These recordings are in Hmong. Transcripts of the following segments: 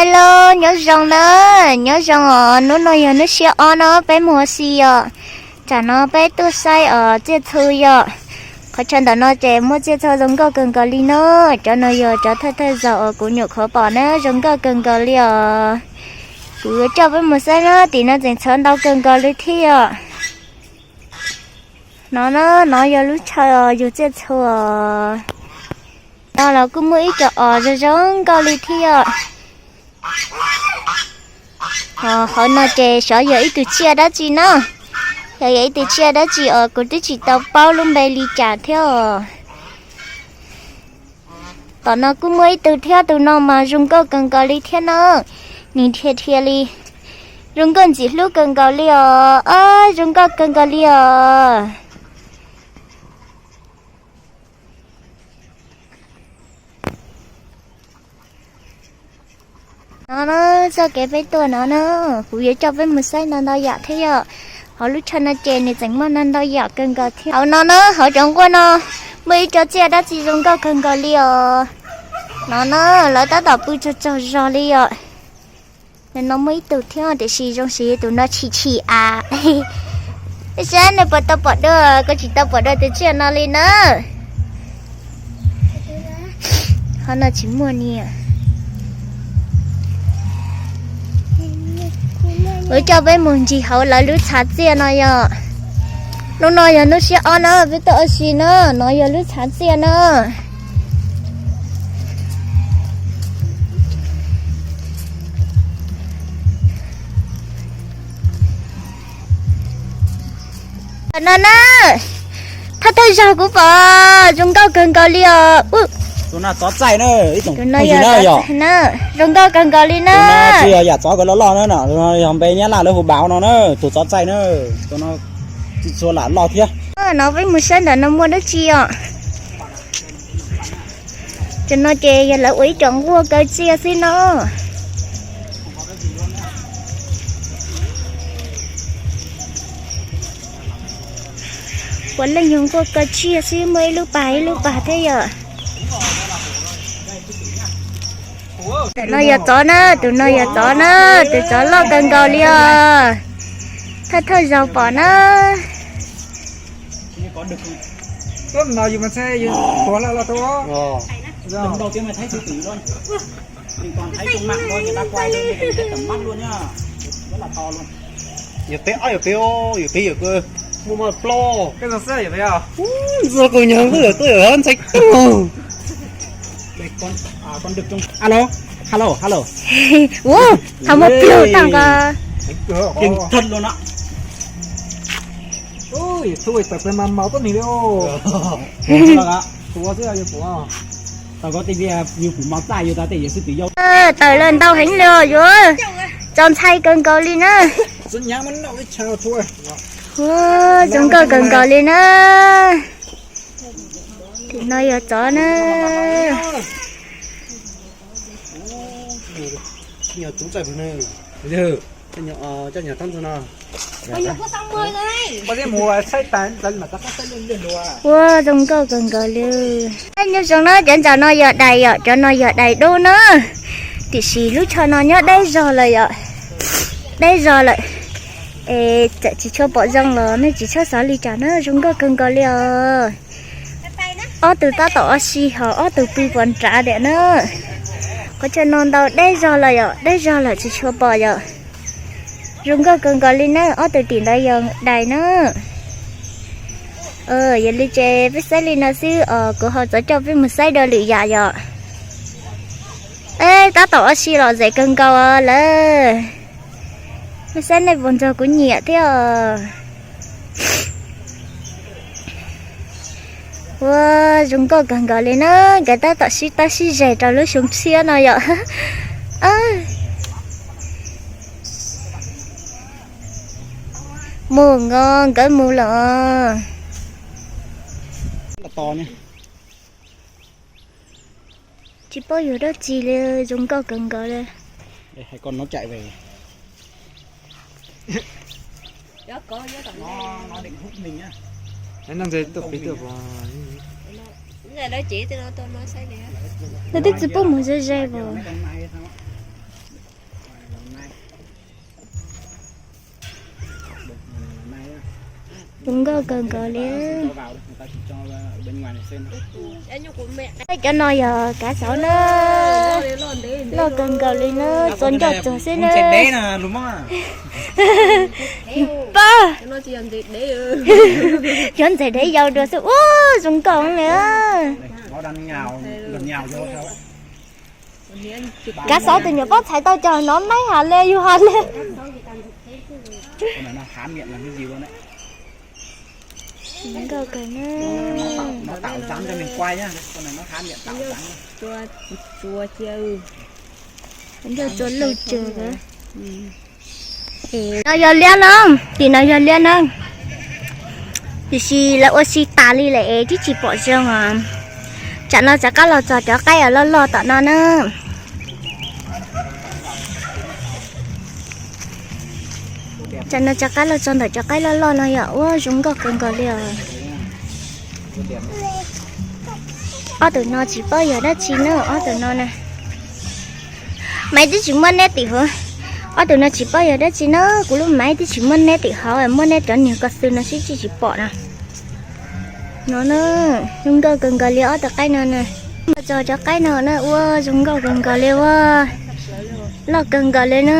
Hello, nyob zoo na, nyob zoo os, hnub no yog hnub xiab ob no peb mus ua si yom. Tsam no peb tuaj saib os tsiaj txhu yom. Qhov chaw ntawm no ces muaj tsiaj txhu zoo nkauj kawg nkaus li na. Cov no yog cov thawj thawj zaug uas kuv nyuam qhuav pom na, zoo nkauj kawg nkaus li os. Kuv yuav coj peb mus saib na, tim no tseem tshuav ntau kawg nkaus li thiab yom. No na, no yog lub chaw yug tsiaj txhu os. No los kuj muaj ib co os zoo zoo nkauj li thiab yom. Hauv no ces xyov yog ib tug tsiaj dab tsi na. Xyov yog ib tug tsiaj dab tsi os, kuv twb tsis tau paub lub npe li cas thiab os. Tom no kuj muaj ib tug thiab, tus no mas zoo nkauj kawg nkaus li thiab na. Nws dhia dhia li, zoo nkauj ntxim hlub kawg nkaus li os, zoo nkauj kawg nkaus li os. No na, txoj kev peb tuaj no na, kuv yuav coj peb mus saib ntau ntau yam thiab yom. Hauv lub chaw no ces nws tseem muaj ntau ntau yam kawg nkaus thiab. Hauv no na, hauv cov nkuaj no muaj ib co tsiaj dab tsi zoo nkauj kawg nkaus li os. No na, lawv tab tom pw tsaug tsaug zog li yom. No muaj ib tug thiab tiam sis zoo siv tus no chim chim av. Saib nws puas tau pom dua, kuv tsis tau pom dua tus tsiaj no li na. Qhov no tsis muaj ni. Kuv coj peb mus ncig hauv lawv lub tshav txiaj no yom. Hnub no yog hnub xiab ob na, peb tuaj ua si na, no yog lub tshav txiaj na. No na, thawj thawj zaug kuv pom, zoo nkauj kawg nkaus li os. Tus no tsov txaij na, ib tsoom phooj ywg na yog. Zoo nkauj kawg nkaus li na. Tus no tsis yog yam tsov ko loj loj na, yog npe nyab laj lawv hu npav no na, tus tsov txaij na. Tus no tsis tshua lam loj thiab. No peb mus saib ntawm no muaj dab tsi os. Cov no ces yog lawv ua ib co nkuaj kaw tsiaj xwb no. Puav leej yog nkuaj kaw tsiaj xwb, muaj ib lub pas ib lub pas thiab yom. Tus no yog tsov na, tus no yog tsov na, tus tsov loj kawg nkaus li os. Thawj thawj zaug pom na. Yog peb ob yog peb, yog peb yog peb muaj maj ploj. Ntxuag kaus nyoog kuj yog tuaj yog ntxhais tug. Alo, hello, hello. Ua, thov muaj plug tag nko. Keej thawj luaj na. Ui, tub tawm plaws mas maus tuab neeg li os. Kuv xwb yog kuv. Tau koj tej viaj yug pum mos txaj yug tau tej yawg xwb pum yau. Tawm lawm ntau heev li os, yuav tso ntshai kawg nkaus li na. Ua, zoo nkauj kawg nkaus li na. Tim no yog tsov na. Ua zoo nkauj kawg nkaus li. Nyob zoo na, cov ntawm no yog dais yom, cov no yog dais dub na. Tiam sis lub tshav no nyob deb zog lawm yom, deb zog lawm. Es txawm tsis tshua pom zoo los nej tsis txhob xav li cas na, zoo nkauj kawg nkaus li os. Ob tug tab tom ua si ho ob tug pw pos nrad tiam na. Qhov chaw no ntau deb zog lawm yom, deb zog lawm tsis tshua pom yom. Zoo nkauj kawg nkaus li na, ob tug tim ntawd yog dais na. Yog li ces peb saib li no xwb os, kuv ho txov coj peb mus saib dua lwm yam yom. Tab tom ua si lom zem kawg nkaus lawm. Peb saib nej puas nrog kuv nyiam thiab os. Ua zoo nkauj kawg nkaus li na, nkawd tab tom sib tab sib zes rau lub xyoo tshiab no yom. Mus nko nkawd mus lawm. Tsis paub yog dab tsi li, zoo nkauj kawg nkaus li. Nws twb tsis pub mus ze ze os. Zoo nkauj kawg nkaus li. Cov no yog kav xauv na, loj kawg nkaus li na, txua ncauj txuag xwb na. Pab, cov ntses dev yau dua xwb ua zoo nkauj li. Kav xauv tus nyuam pob txhais tau cog no maib has le yug has le. Nkauj kawg na. Nkauj txua lug tsawg. No yog liab no, tim no yog liab na. Tiam sis lawv ua si tas li lawm es twb tsis pom zoo os. Tsam no rov qab los txog cov qaib loj loj tom no na. Tsam no rov qab los txog ntawm cov qaib loj loj no yog ua zoo nkauj kawg nkaus li os. Ob tug no tsis paub yog dab tsi na, ob tug no na. Maiv twb tsis muab neb tim hauv. Ob tug no tsis paub yog dab tsi na, kuv lub maiv twb tsis muab neb tim hauv, muab neb cov niag ko xwb no sib tsis tsis pom na. No na, zoo nkauj kawg nkaus li ob tug qaib no na. Txog cov qaib no na ua zoo nkauj kawg nkaus li ua. Loj kawg nkaus li na.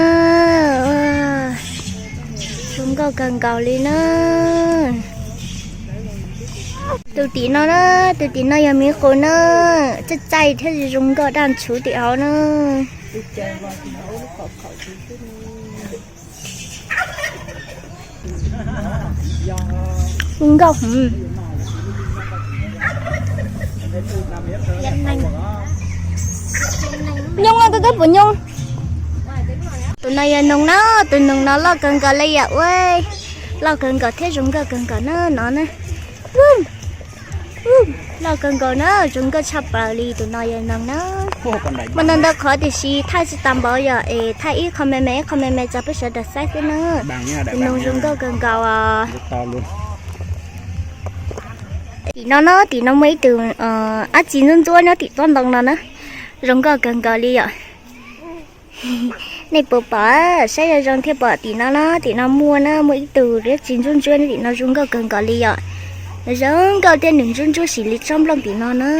Zoo nkauj kawg nkaus li na. Tus tim no na, tus tim no yog miv qus na. Txaij txaij thiab zoo nkauj daj ntshuv tim hauv na. Zoo nkauj heev. Nyooj no, tus twb puas nyooj? Tus no yog noog na, tus noog no loj kawg nkaus li yom ua. Loj kawg nkaus thiab zoo nkauj kawg nkaus na no na. Loj kawg nkaus na, zoo nkauj tshaj plaws li tus no yog noog na. Muaj ntau ntau qhov tiam sis thaij tsis tas npaum yog es thaij ib qho me me ib qho me me tso peb sawv daws saib xwb na. Tus noog zoo nkauj kawg nkaus os. Tim no na, tim no muaj ib tug dab tsi ntsuab ntsuab nyob tim tsob ntoo no na. Zoo nkauj kawg nkaus li yom. Nej puas pom, saib zoo zoo thiaj pom tim no na, tim no muaj na, muaj ib tug dab tsi ntsuab ntsuab nyob tim no zoo nkauj kawg nkaus li yom. Zoo nkauj thiab nws ntsuab ntsuab xim li tsob nplooj tim no na.